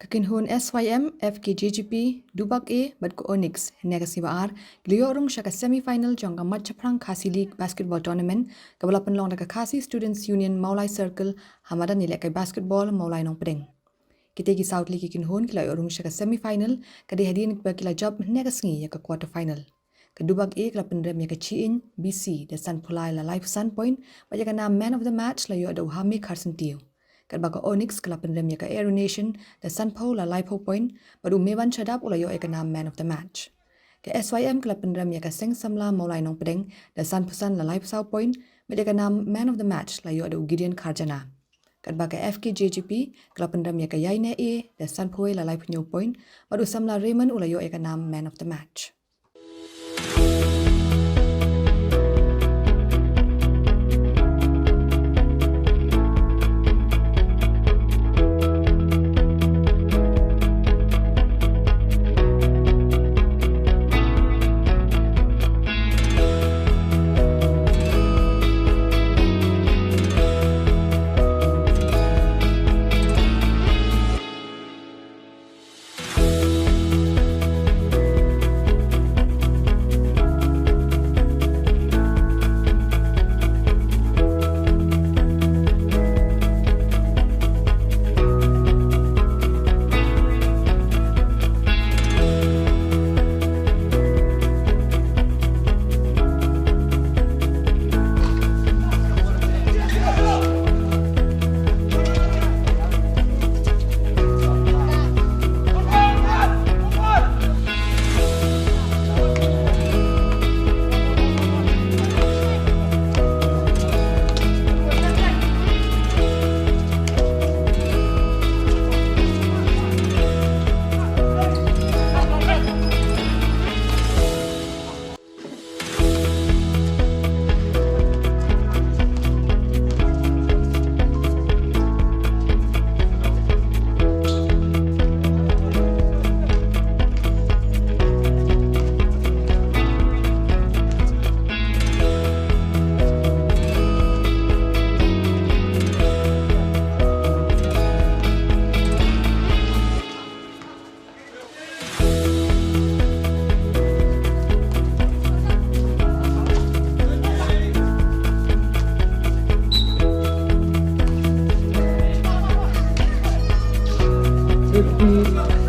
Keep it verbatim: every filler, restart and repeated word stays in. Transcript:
Ka kynhun S Y M, F K J G P, Dubak A bad ka Onyx, hynne ka sngi Ba-ar, ki la ïoh rung sha ka semi-final jong ka Matchaphrang Khasi League Basketball Tournament, kaba la pynlong da ka Khasi Students Union Mawlai Circle, ha madan ïalehkai basketball Mawlai Nongpdeng. Kitei ki saw tylli ki kynhun ki la ïoh rung sha ka semi-final, ka dei hadien ba ki la jop hynne ka sngi ïa ka quarter final. Ka Dubak A ka la pynrem ïa ka Chi Ing B C da sanphew lai la laiphew san point, bad ïa ka nam man of the match la ïoh da u Hami Kharsyntiew. Katba ka Onyx ka la pynrem ïa ka Aero Nation da sanphew la laiphew point, bad u Meban Shadap u la ïoh ïa ka nam man of the match. Ka S Y M ka la pynrem ïa ka Seng Samla Mawlai Nongpdeng da sanphew san la laiphew saw point, bad ïa ka nam man of the match la ïoh da u Gideon Kharjana. Katba ka F K J G P ka la pynrem ïa ka Yaine A da sanphew wei la laiphew hynñiew point, bad u Samla Raymond u la ïoh ïa ka nam man of the match. Fifty.